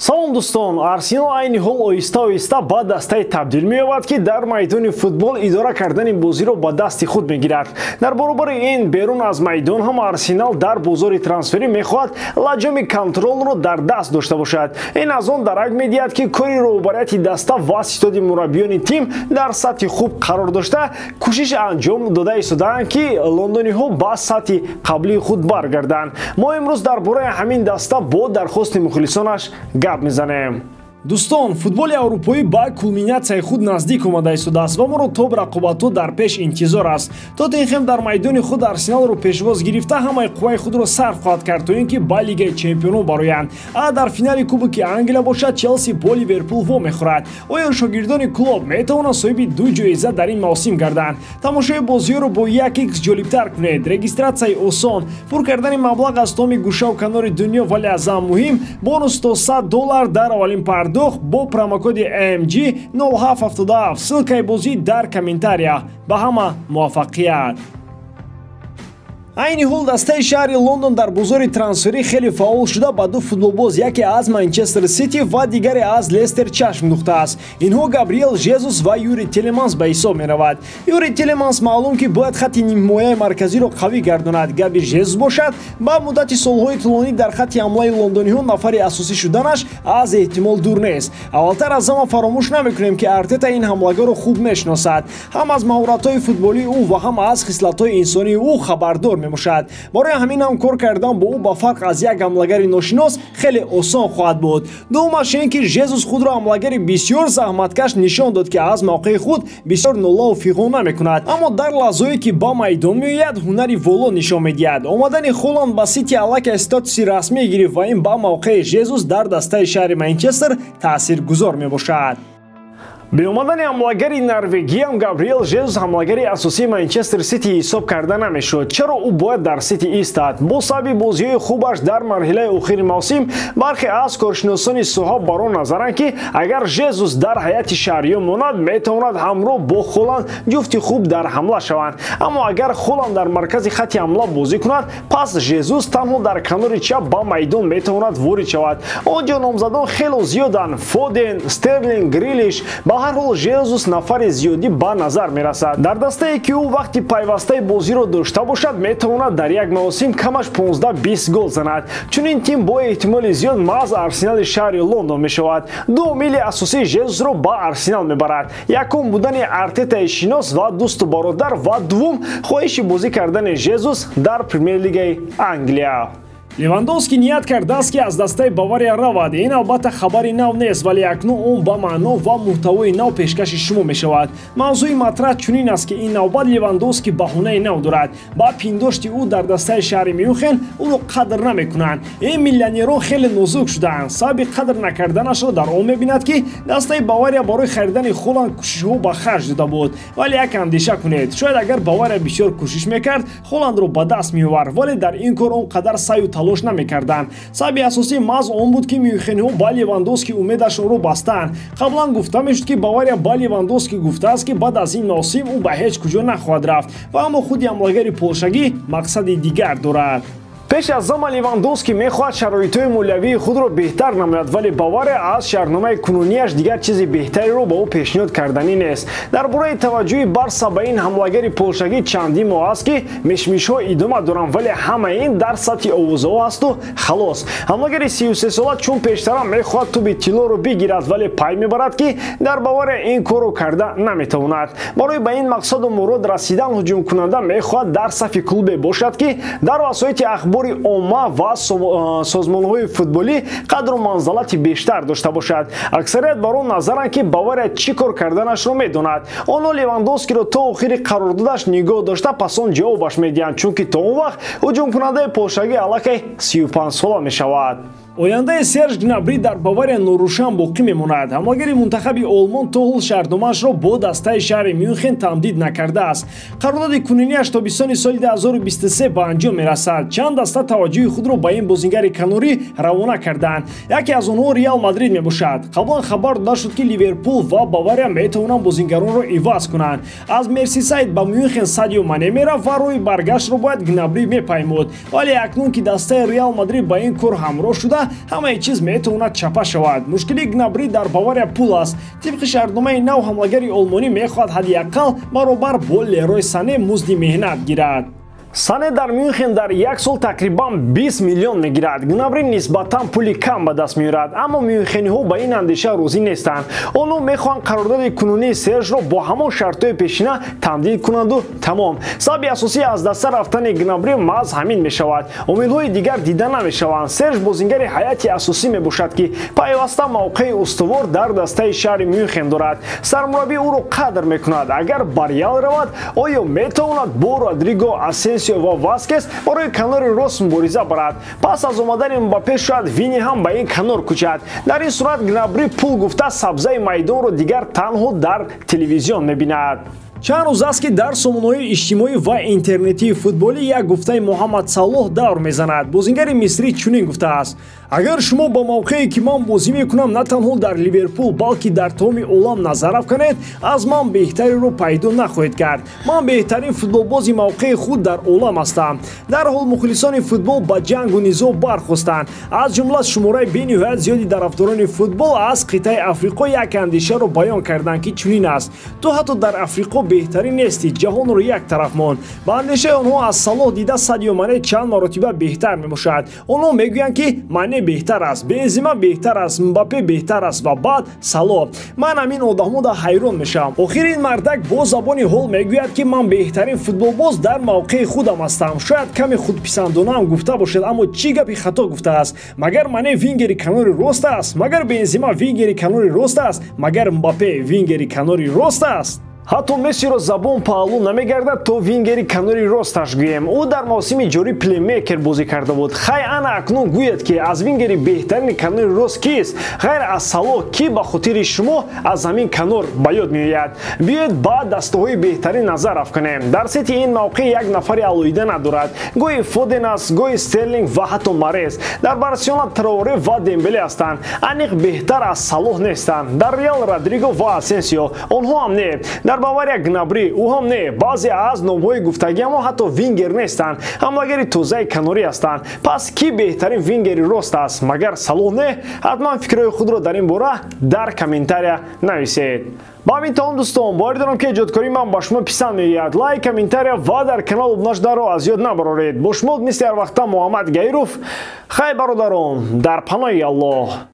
Салом дӯстон, Арсенал айни ҳол оҳиста-оҳиста ба дастае табдил меёбад, ки дар майдони футбол идора кардани бозиро ба дасти худ мегирад. Дар баробари ин берун аз майдон ҳам Арсенал дар бозори трансферӣ мехоҳад лаҷоми контролро дар даст дошта бошад. Ин аз он дарак медиҳад, ки кори роҳбарияти даста ва ситоди мураббиёни тим дар сатҳи хуб қарор дошта, кӯшиш анҷом дода истодаанд, ки лондониҳо ба сатҳи қаблии худ баргарданд. Мо имрӯз дар бораи ҳамин даста бо дархости мухлисонаш гап мезанем. Дӯстон, футболи аврупоӣ ба кулминатсияи худ наздик омада истодааст ва моро топ рақобатҳо дар пеш интизор аст. Тоттенхем дар майдони худ Арсеналро пешвоз гирифта, ҳамаи қувваи худро сарф хоҳад кард, то ин ки ба Лигаи чемпионон бароянд. А дар финали Кубоки Англия бошад, Челси бо Ливерпул вомехӯрад. Оё шогирдони Клоп метавонанд соҳиби ду ҷоиза дар ин мавсим гарданд? Тамошои бозиҳоро бо 1x ҷолибтар кунед. Регистратсияи осон, пур кардани маблағ аз томи гӯшаву канори дунё, вале аз ҳам муҳим бонус то $100 дар аввалин пардохт бо промокоди AMG 0777. Ссылкаи бозӣ дар комментария. Ба ҳама муваффақият! Айни ҳол дастаи шаҳри Лондон дар бозори трансферӣ хеле фаъол шуда, ба ду футболбоз, яке аз Манчестер Сити ва дигаре аз Лестер чашм духтааст. Инҳо Габриэл Жезус ва Юри Телеманс ба ҳисоб меравад. Юри Телеманс маълум, ки бояд хатти нимҳимояи марказиро қавӣ гардонад. Габи Жезус бошад, ба муддати солҳои тӯлонӣ дар хатти ҳамлаи лондониҳо нафари асосӣ шуданаш аз эҳтимол дур нест. Аввалтар аз ҳама фаромӯш намекунем, ки Артета ин ҳамлагарро хуб мешиносад. Ҳам аз маҳоратҳои футболии ӯ ва ҳам аз хислатҳои инсонии ӯ хабардор мебошад. Барои ҳамин ҳам кор кардан бо ӯ ба фарқ аз як ҳамлагари ношинос хеле осон хоҳад буд. Дуюмаш ин ки Жезус худро ҳамлагари бисёр заҳматкаш нишон дод, ки аз мавқеи худ бисёр нолаву фиғон намекунад, аммо дар лаҳзое ки ба майдон меояд, ҳунари воло нишон медиҳад. Омадани Холанд ба Сити аллакай статуси расмӣ гирифт ва ин ба мавқеи Жезус дар дастаи шаҳри Манчестер таъсиргузор мебошад. Беомадани ҳамлагари Норвегиям Габриэл Жезус ҳамлагари асосии Манчестер Сити ҳисоб карда намешуд. Чаро ӯ бояд дар Сити истад? Бо сабаби бозиҳои хубаш дар марҳилаи охири мавсим бархе аз коршиносони соҳа бар он назаранд, ки агар Жезус дар ҳайати шаҳриён монад, метавонад ҳамроҳ бо Холанд ҷуфти хуб дар ҳамла шаванд. Аммо агар Холанд дар маркази хатти ҳамла бозӣ кунад, пас Жезус танҳо дар канори чап ба майдон метавонад ворид шавад. Он ҷо номзадон хело зиёданд: Фоден, Стерлинг, Грилиш. Ба ҳар ҳол Жезус нафари зиёдӣ ба назар мерасад. Дар дастае ки ӯ вақти пайвастаи бозиро дошта бошад, метавонад дар як мавсим камаш 15-20 гол занад. Чунин тим бо эҳтимоли зиёд маҳз Арсенали шаҳри Лондон мешавад. Ду омили асосии Жезусро ба Арсенал мебарад: якум будани Артетаи шинос ва дӯсту бародар ва дуввум хоҳиши бозӣ кардани Жезус дар Премер-лигаи Англия. Левандовский ният кардааст, ки аз дастаи Бавария равад. Ин албатта хабари нав нест, вале акнун он ба маъно ва муҳтавои нав пешкаши шумо мешавад. Мавзӯи матраҳ чунин аст, ки ин навбат Левандовский баҳонаи нав дорад. Ба пиндошти ӯ дар дастаи шаҳри Мюнхен ӯро қадр намекунанд. Ин миллионерон хеле нозук шудаанд. Сабаби қадр накарданашро дар он мебинад, ки дастаи Бавария барои харидани Холанд кӯшишҳо ба харҷ дода буд. Вале як андеша кунед, шояд агар Бавария бисёр кӯшиш мекард, Холандро ба даст меовард, вале дар ин кор он қадар саъю талош намекарданд. Сабаби асосӣ маҳз он буд, ки мюнхениҳо ба Левандовский умедашонро бастанд. Қаблан гуфта мешуд, ки Бавария ба Левандовский гуфтааст, ки баъд аз ин мавсим ӯ ба ҳеҷ куҷо нахоҳад рафт, ва аммо худи ҳамлагари полшагӣ мақсади дигар дорад. Пеш аз зама Левандовский мехоҳад шароитҳои молиявии худро беҳтар намояд, вале Бавария аз шаҳрномаи кунунияш дигар чизи беҳтареро ба ӯ пешниҳод карданӣ нест. Дар бораи таваҷҷӯҳи Барса ба ин ҳамлагари полшагӣ чандин моҳ аст, ки мишмишҳо идома доранд, вале ҳамаи ин дар сатҳи овозаҳо ҳасту халос. Ҳамлагари 33сола чун пештара мехоҳад туби тиллоро бигирад, вале пай мебарад, ки дар Бавария ин корро карда наметавонад. Барои ба ин мақсаду мурод расидан ҳуҷумкунанда мехоҳад дар сафи клубе бошад, ки дар васоити ахбори омма ва созмонҳои футболӣ қадру манзалати бештар дошта бошад. Аксарият бар он назаранд, ки Бавария чӣ кор карданашро медонад. Онҳо Левандовскиро то охири қарордодаш нигоҳ дошта, пас он ҷавобаш медиҳанд, чунки то он вақт ҳуҷумкунандаи полшагӣ аллакай 35сола мешавад. Ояндаи Серж Гнабри дар Бавария норӯшан боқӣ мемонад. Ҳамлагари мунтахаби Олмон то ҳол шаҳрномаашро бо дастаи шаҳри Мюнхен тамдид накардааст. Қарордоди кунунияш тобистони соли 2023 ба анҷом мерасад. Чанд даста таваҷҷӯҳи худро ба ин бозингари канорӣ равона кардаанд. Яке аз онҳо Реал Мадрид мебошад. Қаблан хабар дода шуд, ки Ливерпул ва Бавария метавонанд бозингаронро иваз кунанд. Аз Мерсисайд ба Мюнхен Садио Мане мерафт ва роҳи баргаштро бояд Гнабри мепаймуд. Вале акнун ки дастаи Реал Мадрид ба ин кор ҳамроҳ шуда, гуфта, ҳамаи чиз метавонад чапа шавад. Мушкили Гнабри дар Бавария пул аст. Тибқи шартномаи нав ҳамлагари олмонӣ мехоҳад ҳадди ақал баробар бо Лерой Сане музди меҳнат гирад. Сане дар Мюнхен дар як сол тақрибан 20 миллион мегирад. Гнабри нисбатан пули кам ба даст меорад, аммо мюнхениҳо ба ин андеша розӣ нестанд. Онҳо мехоҳанд қарордоди кунунии Сержро бо ҳамон шартҳои пешина тамдид кунанду тамом. Сабаби асосии аз даста рафтани Гнабри маҳз ҳамин мешавад. Омилҳои дигар дида намешаванд. Серж бозингари ҳайати асосӣ мебошад, ки пайваста мавқеи устувор дар дастаи шаҳри Мюнхен дорад. Сармураббӣ ӯро қадр мекунад. Агар ба Реал равад, оё метавонад бо Родриго, Асенсио ва Васкес барои канори рост мубориза барад? Пас аз омадани Мбаппе шояд Вини ҳам ба ин канор кӯчад. Дар ин сурат Гнабри пул гуфта сабзаи майдонро дигар танҳо дар телевизион мебинад. Чанд рӯз аст, ки дар сомонаҳои иҷтимоӣ ва интернетии футболӣ як гуфтаи Муҳаммад Салоҳ давр мезанад. Бозингари мисрӣ чунин гуфтааст: агар шумо ба мавқее, ки ман бозӣ мекунам, на танҳо дар Ливерпул, балки дар тамоми олам назар афканед, аз ман беҳтареро пайдо нахоҳед кард. Ман беҳтарин футболбози мавқеи худ дар олам ҳастам. Дарҳол мухлисони футбол ба ҷангу низоъ бархостанд. Аз ҷумла шумораи бениҳоят зиёди тарафдорони футбол аз қитъаи Африқо як андешаро баён карданд, ки чунин аст: ту ҳатто дар Африқо беҳтарин нестӣ, ҷаҳонро як тараф мон. Ба андешаи онҳо аз Салоҳ дида Садио Мане чанд маротиба беҳтар мебошад. Онҳо мегӯянд, ки Мане беҳтар аст, Бензима беҳтар аст, Мбаппе беҳтар аст ва баъд Салоҳ. Ман ҳамин одамода ҳайрон мешавам. Охир ин мардак бо забони ҳол мегӯяд, ки ман беҳтарин футболбоз дар мавқеи худам ҳастам. Шояд каме худписандонаам гуфта бошад, аммо чӣ гапи хато гуфтааст? Магар Мане вингери канори рост аст? Магар Бензима вингери канори рост аст? Магар Мбаппе вингери канори рост аст? Ҳатто Мессиро забон паҳлӯ намегардад, то вингери канори росташ гӯем. Ӯ дар мавсими ҷорӣ плеймейкер бозӣ карда буд. Хай, ана акнун гӯяд, ки аз вингери беҳтарини канори рост кист? Ғайр аз Салоҳ, кӣ ба хотири шумо аз ҳамин канор ба ёд меояд? Биёед ба дастаҳои беҳтарин назар афканем. Дар Сити ин мавқеъ як нафари алоҳида надорад. Гоҳи Фоден аст, гоҳи Стерлинг ва ҳатто Марез. Дар Барселона Траоре ва Дембеле ҳастанд. Аниқ беҳтар аз Салоҳ нестанд. Дар Реал Родриго ва Асенсио, онҳо ҳам не. Дар Бавария Гнабри, ӯ ҳам не. Баъзе аз номҳои гуфтагиамо ҳатто вингер нестанд, ҳамлагари тозаи канорӣ ҳастанд. Пас кӣ беҳтарин вингери рост аст? Магар Салоҳ не? Ҳатман фикрҳои худро дар ин бора дар комментария нависед. Ба ҳамин тамом, дӯстон, боварӣ дорам, ки эҷодкории ман ба шумо писанд меояд. Лайк, комментария ва дар канал обуна шуданро аз ёд набароред. Бо шумо мисли ҳар вақта Муҳаммад Гаиров. Хай, бародарон, дар паноҳи Аллоҳ.